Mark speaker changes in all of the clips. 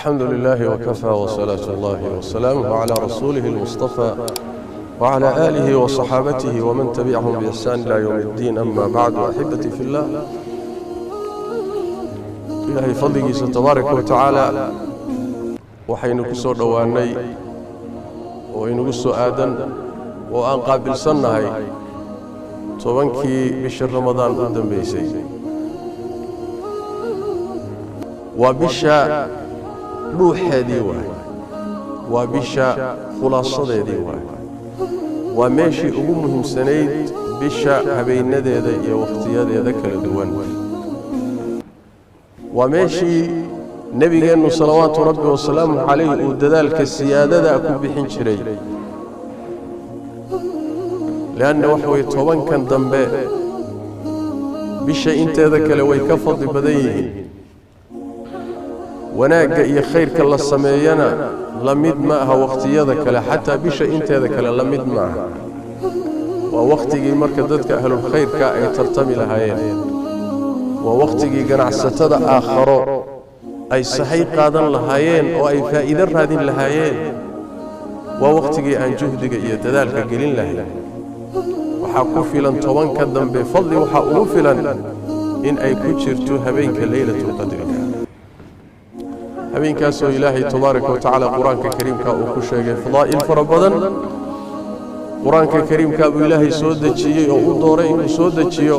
Speaker 1: الحمد لله وكفى وصلاة الله وسلامه على رسوله المصطفى وعلى آله وصحابته ومن تبعهم بإحسان إلى يوم الدين. أما بعد، أحبتي في الله، إلهي فضلgiisa تبارك وتعالى waxaynu ku soo dhowaanay oo inugu soo aadan oo aan qaabilsannahay 10kii bishii Ramadaan u dambeysay. Waa bisha dhuuxeedii waay, waa bisha khulaasadeedii waay, waa meeshii ugu muhiimsanayd bisha habeenadeeda iyo wakhtiyadeeda kala duwan. Waa meeshii nebigeennu salawaatu rabbi wasalaamu calayh uu dadaalka siyaadada ku bixin jiray, leanna waxa weye 10kan dambe bisha inteeda kale way ka fadli badan yihiin. Wanaagga iyo khayrka la sameeyana la mid ma aha wakhtiyada kale, xataa bisha inteeda kale la mid ma aha. Waa wakhtigii marka dadka ahlulkhayrka ay tartami lahaayeen, waa wakhtigii ganacsatada aakharo ay sahay qaadan lahaayeen oo ay faa'iido raadin lahaayeen, waa wakhtigii aan juhdiga iyo dadaalka gelin lahayn. Waxaa ku filan 10ka dambe fadli, waxaa ugu filan in ay ku jirto habeenka leylatulqadriga, habeenkaasoo Ilaahay tabaaraka wa tacaala Qur-aanka kariimka uu ku sheegay fadaa'il fara badan. Qur-aanka kariimkaa buu Ilaahay soo dejiyey oo u dooray inuu soo dejiyo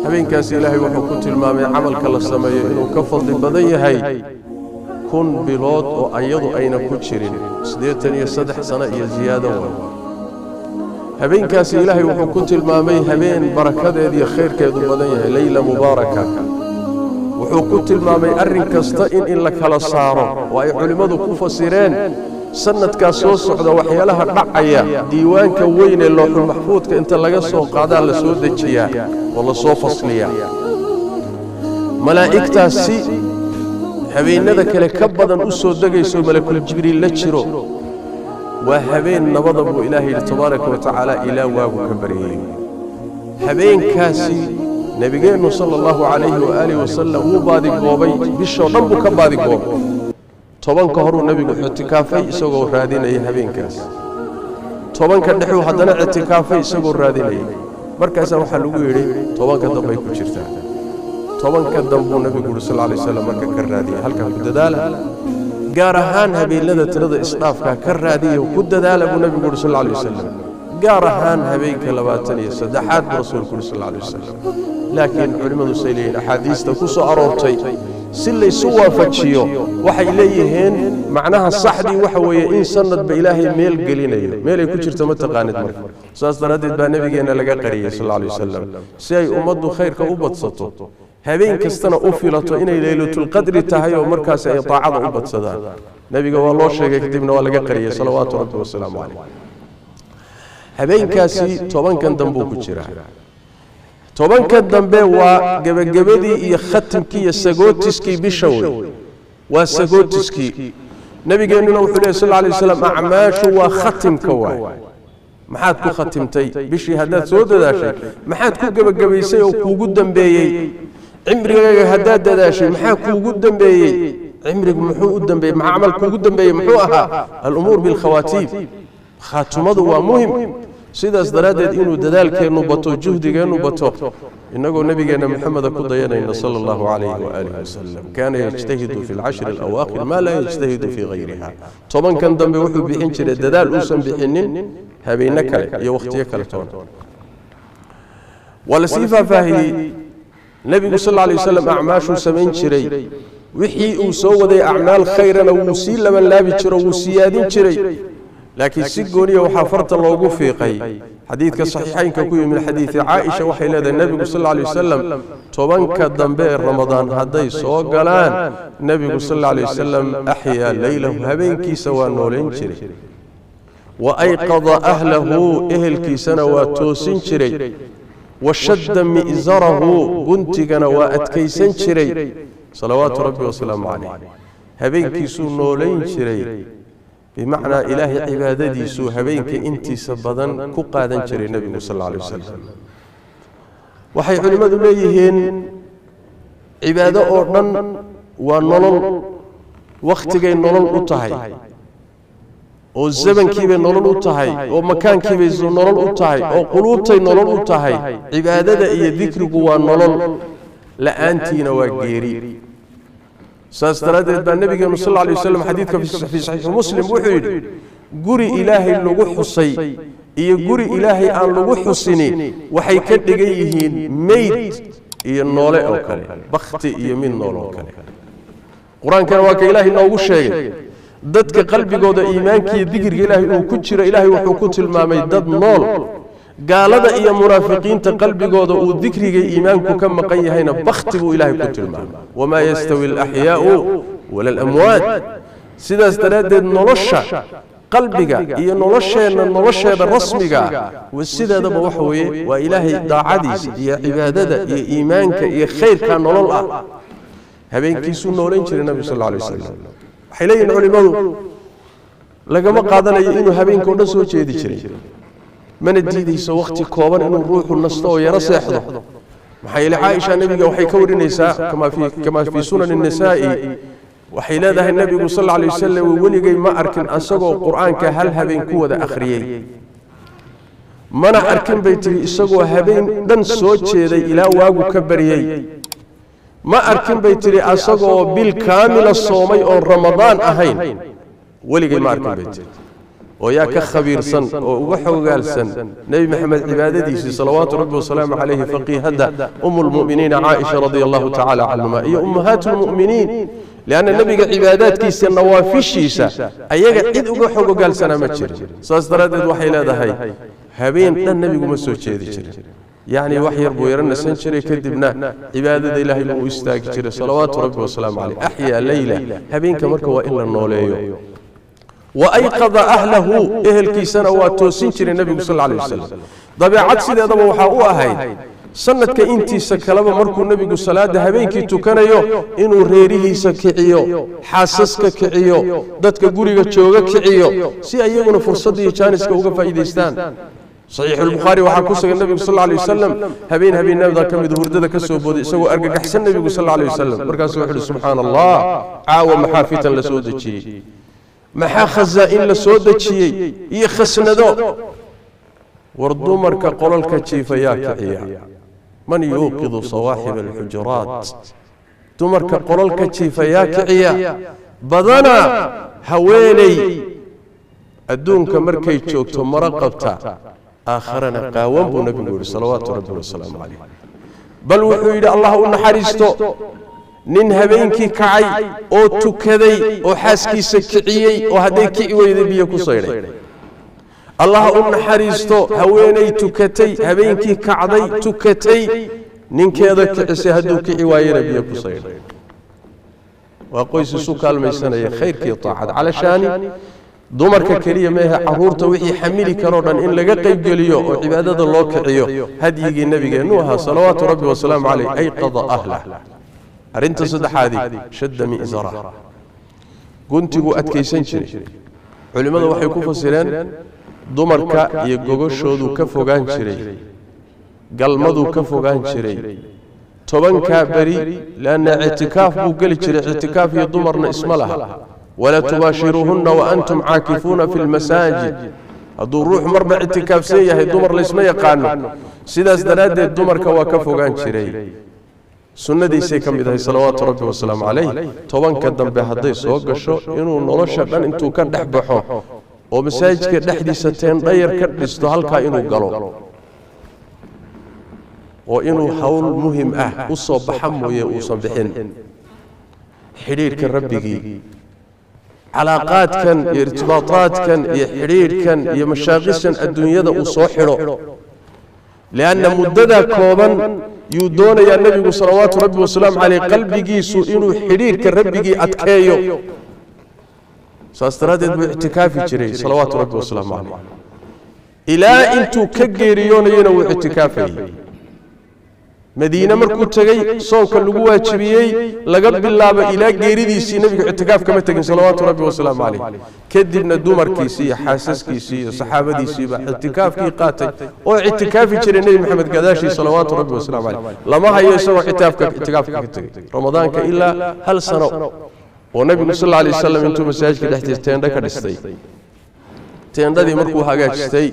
Speaker 1: habeenkaas. Ilaahay wuxuu ku tilmaamay camalka la sameeyo inuu ka fadli badan yahay 1000 bilood oo ayadu ayna ku jirin, 83 sano iyo ziyaado waay. Habeenkaasi Ilaahay wuxuu ku tilmaamay habeen barakadeed iyo khayrkeedu badan yahay, leyla mubaaraka. Wuxuu ku tilmaamay arrin kasta in la kala saaro oo ay culimmadu ku fasireen sanadkaas soo socda waxyaalaha dhacaya. Diiwaanka weyn ee looxulmaxfuudka inta laga soo qaadaa la soo dejiyaa oo la soo fasliyaa. Malaa'igtaasi habeennada kale ka badan u soo degayso, malakul Jibriil la jiro. Waa habeen nabada buu Ilaahay yidhi tabaaraka wa tacaala ilaa waagu ka baryayey. Habeenkaasi nebigeennu sala allahu calayhi waaalih wasalam wuu baadigoobay, bishoo dhan buu ka baadigoobay. 10ka horuu nebigu ictikaafay isagoo raadinaya habeenkaas, 10ka dhexuu haddana ictikaafay isagoo raadinaya. Markaasaa waxaa lagu yidhi 10ka dambay ku jirtaa. 10ka dambuu nebigu yuhi sal alay slam marka ka raadiyay. Halkaa ku dadaala, gaar ahaan habeenada tirada isdhaafkaa ka raadiya, ku dadaala buu nebigu yuhi sal alay wasalam. Gaar ahaan habeenka 23aad buu rasuulku yuhi sal alay wasalam. Laakiin culimmadu say leeyihin axaadiista ku soo aroortay si laysu waafajiyo, waxay leeyihiin macnaha saxdii waxa weeye in sanadba Ilaahay meel gelinayo, meelay ku jirto ma taqaanid. Marka saas daraaddeed baa nebigeenna laga qariyey sal alay wasalam si ay ummaddu khayrka u badsato, habeen kastana u filato inay leylatulqadri tahay oo markaasi ay taacada u badsadaan. Nebiga waa loo sheegay, kadibna waa laga qariyey salawaatu rabbi wasalaamu calayh. Habeenkaasi 10kan dambuu ku jiraa. 10ka dambe waa gebagabadii iyo khatimkii iyo sagootiskii bisha wey, waa sagootiskii. Nebigeennuna wuxuu lehy sal alay waslam acmaashu waa khatimka waay. Maxaad ku khatimtay bishii haddaad soo dadaashay? Maxaad ku gebagabaysay oo kuugu dambeeyey cimrigaaga? Haddaad dadaashay, maxaa kuugu dambeeyey cimrigu? Muxuu u dambeeyey? Maxaa camal kuugu dambeeyey? Muxuu ahaa? Alumuur bilkhawaatiim, khaatumadu waa muhim. Sidaas daraaddeed inuu dadaalkeennu bato, juhdigeennu bato, innagoo nebigeenna Maxameda ku dayanayna sala allahu calayhi waaalihi wasalam. Kaana yajtahidu fi alcashri alawaakhir maa laa yajtahidu fii hayriha. 10kan dambe wuxuu bixin jiray dadaal uusan bixinin habeenno kale iyo wakhtiyo kale toona. Waa lasii faahfaahiyey nebigu sal alay wasalam acmaashuu samayn jiray. Wixii uu soo waday acmaal khayrana wuu sii labanlaabi jiro, wuu siyaadin jiray. Laakiin si gooniya waxaa farta loogu fiiqay xadiidka saxiixaynka ku yimid, xadiidi Caaisha. Waxay leedahay nebigu sal alay wasalam 10ka dambe ee Ramadaan hadday soo galaan, nebigu sal alay wasalam axyaa leylahu, habeenkiisa waa noolayn jiray, wa ayqada ahlahu, ehelkiisana waa toosin jiray, wa shadda mi'sarahu, guntigana waa adkaysan jiray salawaatu rabbi wasalaamu calayh. Habeenkiisuu noolayn jiray, bimacnaa Ilaahay cibaadadiisuu habeenka intiisa badan ku qaadan jiray nebigu sal alay wasalam. Waxay culimmadu leeyihiin cibaado oo dhan waa nolol. Wakhtigay nolol u tahay, oo zamankiibay nolol u tahay, oo makaankiibay nolol u tahay, oo quluubtay nolol u tahay. Cibaadada iyo dikrigu waa nolol, la'aantiina waa geeri. Saas daraaddeed baa nabigeenu sal alla alay wasalam xadiidka fii saxiixi Muslim wuxuu yidhi: guri Ilaahay lagu xusay iyo guri Ilaahay aan lagu xusini waxay ka dhigan yihiin meyd iyo noole oo kale, bakhti iyo mid nool oo kale. Qur-aankana waa ka Ilaahay noogu sheegay dadka qalbigooda iimaankiiyo dikriga Ilaahay uu ku jiro. Ilaahay wuxuu ku tilmaamay dad nool. Gaalada iyo munaafiqiinta qalbigooda uu dikriga iimaanku ka maqan yahayna bakhti buu Ilaahay ku tilmaamay: wamaa yastawi alaxyaau wala alamwaat. Sidaas daraaddeed nolosha qalbiga iyo nolosheenna, nolosheeda rasmiga sideedaba waxa weeye waa Ilaahay daacadiisa iyo cibaadada iyo iimaanka iyo khayrka nolol ah. Habeenkiisuu noolayn jiray nabigu sal alla alay wasalam. Waxay leeyihin culimmadu, lagama qaadanayo inuu habeenka o dhan soo jeedi jiray, mana diidayso wakhti kooban inuu ruuxu nasto oo yaro seexdo. Maxaa yeele Caaisha nebiga waxay ka warinaysaa, kamaa fii Sunan Nisaa'i, waxay leedahay nebigu sal alla alay wasalam weligay ma arkin asagoo Qur'aanka hal habeen ku wada akhriyey, mana arkin bay tihi isagoo habeen dhan soo jeeday ilaa waagu ka baryey, ma arkin bay tidhi asagoo bil kaamila soomay oon Ramadaan ahayn, weligay ma arkin bay tihi. Oo yaa ka khabiirsan oo uga xogaalsan Nebi Maxamed cibaadadiisii salawaatu rabbi wasalaamu calayhi? Faqiihadda Umulmu'miniina Caaisha radia allahu tacala canhuma iyo ummahaatu lmu'miniin, lianna nebiga cibaadaadkiisa nawaafishiisa ayaga cid uga xog ogaalsanaa ma jirin. Saas daraaddeed waxay leedahay habeen dhan nebigu ma soo jeedi jirin, yacni wax yar buu yaro nasan jiray, kadibna cibaadada Ilaahay buu u istaagi jiray salawaatu rabbi wasalaamu caleyh. Axyaa leyla, habeenka marka waa in la nooleeyo. Wa ayqada ahlahu, ehelkiisana waa toosin jiray nebigu sal alay wasalam. Dabeecad sideedaba waxaa u ahayd sanadka intiisa kaleba markuu nebigu salaada habeenkii tukanayo inuu reerihiisa kiciyo, xaasaska kiciyo, dadka guriga jooga kiciyo, si iyaguna fursadda iyo jaaniska uga faa'iidaystaan. Saxiixulbukhaari waxaa ku sugan nebigu sal alay wasalam habeen habeenada ka mid hurdada ka soo booday isagoo argagaxsan nebigu sal alay wasalam. Markaasuu wuxu uhi: subxaana allah, caawa maxaa fitan la soo dejiyey, maxaa khasaa'in la soo dejiyey iyo khasnado! War dumarka qolalka jiifayaa kiciya, man yuuqidu sawaaxiba alxujuraat? Dumarka qolalka jiifayaa kiciya. Badanaa haweeney adduunka markay joogto maro qabta, aakharana qaawan buu nebigu yidhi salawaatu rabbi wasalaamu calayh. Bal wuxuu yidhi: Allah u naxariisto nin habeenkii kacay oo tukaday oo xaaskiisa kiciyey, oo hadday kici weyday biyo ku saydhay. Allah u naxariisto haweenay tukatay habeenkii, kacday, tukatay, ninkeeda kicisay, hadduu kici waayena biyo ku saydhay. Waa qoys isu kaalmaysanaya khayrkii taacad. Calashaani dumarka keliya meehe, caruurta wixii xamili karoo dhan in laga qaybgeliyo oo cibaadada loo kiciyo hadyigii nabigeennu ahaa salawaatu rabbi wasalaamu caleyh. Ayqada ahlah. Arrinta saddexaadii, shadda mi'zara, guntiguu adkaysan jiray. Culimmada waxay ku fasireen dumarka iyo gogoshooduu ka fogaan jiray, galmaduu ka fogaan jiray 10-kaa beri, leanna ictikaaf buu geli jiray. Ictikaaf iyo dumarna isma laha. Walaa tubaashiruuhunna wa antum caakifuuna fi lmasaajid. Hadduu ruux marba ictikaafsan yahay, dumar laysma yaqaano. Sidaas daraaddeed dumarka waa ka fogaan jiray, sunnadiisay ka mid ahay salawaatu rabbi wasalaamu calayh. 10-ka dambe hadday soo gasho inuu nolosha dhan intuu ka dhex baxo oo masaajidka dhexdiisa teendhayar ka dhisto, halkaa inuu galo oo inuu hawl muhim ah u soo baxa mooye uusan bixin. Xidhiidhka rabbigii, calaaqaadkan iyo irtibaataadkan iyo xidhiidhkan iyo mashaaqishan adduunyada uu soo xidho, lianna muddadaa kooban yuu doonayaa nebigu salawaatu rabbi wasalaamu caleyh qalbigiisu inuu xidhiidhka rabbigii adkeeyo. Saas daraaddeed buu ictikaafi jiray salawaatu rabbi wasalaamu caleyh. Ilaa intuu ka geeriyoonayana wuu ictikaafayey. Madiine markuu tegey, soonka lagu waajibiyey laga bilaabo ilaa geeridiisii nebigu ictikaaf kama tegin salawaatu rabbi wasalaamu caleyh. Kadibna dumarkiisii iyo xaasaskiisii iyo saxaabadiisiibaa ictikaafkii qaatay oo ictikaafi jiray nebi Maxamed gadaashii salawaatu rabbi wasalaamu caleyh. Lama hayo isagoo ictikaafka ka tegey Ramadaanka ilaa hal sano. Oo Nabigu sal alla alay wasalam intuu masaajidka dhexdiisa teendho ka dhistay, teendhadii markuu hagaajistay,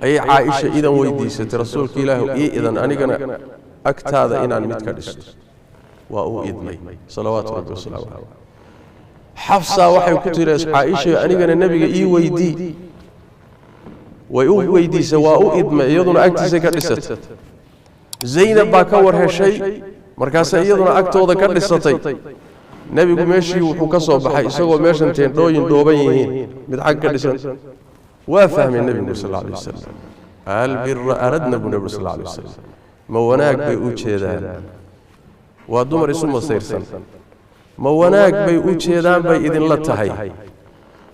Speaker 1: ayay Caaisha idan weydiisatay: "Rasuulka Ilaahu, ii idan anigana agtaada inaan mid ka dhisto." Waa uu idmay, salawaatu Rabbi wasalaamu caleyh. Xafsa waxay ku tiri Caaisha: "Anigana Nebiga ii weydii." Way u weydiisay, waa u idmay, iyaduna agtiisay ka dhisatay. Zaynab baa ka war heshay, markaasay iyaduna agtooda ka dhisatay. Nebigu meeshii wuxuu ka soo baxay isagoo meeshan teendhooyin dhooban yihiin, mid xag ka dhisan. Waa fahmay Nebigu sal alla alay wasalam. "Albira aradna," buu Nebigu sal alla alay wasalam, "ma wanaag bay u jeedaan? Waa dumar isu masayrsan, ma wanaag bay u jeedaan bay idinla tahay?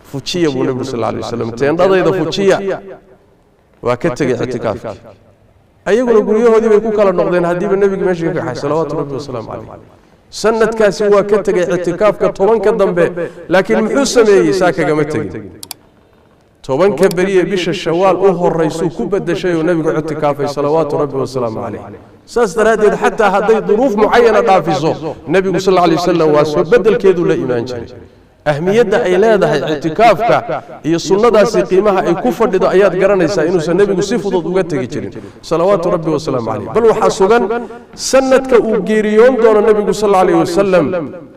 Speaker 1: Fujiya," buu Nebigu sal alla alay wasalam, "teendhadayda fujiya." Waa ka tegey ictikaafkii, ayaguna guryahoodii bay ku kala noqdeen. Haddiiba nebiga meeshii ka kaxay, salawaatu Rabbi wasalaamu calayh, sanadkaasi waa ka tegey ictikaafka 10-ka dambe. Laakiin muxuu sameeyey? Saa kagama tegin. 10-ka beriye bisha Shawaal u horaysuu ku bedeshay oo nebigu ictikaafay, salawaatu Rabbi wasalaamu calayh. Saas daraaddeed, xataa hadday duruuf mucayana dhaafiso, nebigu sal alay wasalam waa soo beddelkeeduu la imaan jiray. Ahmiyadda ay leedahay ictikaafka iyo sunnadaasi qiimaha ay ku fadhido ayaad garanaysaa, inuusan nebigu si fudud uga tegi jirin, salawaatu Rabbi wasalaamu calayh. Bal waxaa sugan, sanadka uu geeriyoon doono nebigu sal alla alayh wasalam,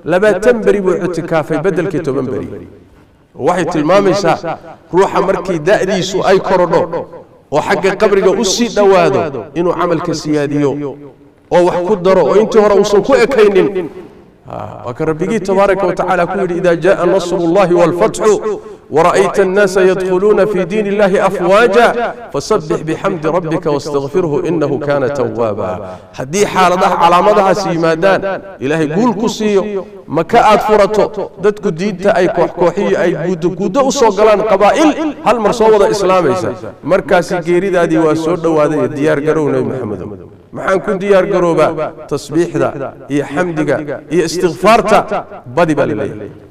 Speaker 1: 20 beri buu ictikaafay beddelkii 10 beri. Waxay tilmaamaysaa ruuxa markii da'diisu ay korodho oo xagga qabriga u sii dhowaado inuu camalka siyaadiyo oo wax ku daro oo intii hore uusan ku ekaynin. Waa ka Rabbigii tabaaraka wa tacaala ku yidhi: "Ida jaءa nasru اllahi wاlfatxu wara'ayta annaasa yadkhuluuna fi diin illahi afwaaja fasabbix bixamdi rabbika wastakfirhu inahu kana tawaaba." Haddii xaaladaha calaamadahaas yimaadaan, Ilaahay guul ku siiyo, Maka aad furato, dadku diinta ay koox kooxiyo ay guuddo guuddo u soo galaan, qabaa'il hal mar soo wada islaamaysa, markaasi geeridaadii waa soo dhowaaday ee diyaar garow. Nebi Maxamedow, maxaan ku diyaar garoobaa? Tasbiixda iyo xamdiga iyo istikfaarta badi baa laleeyahay.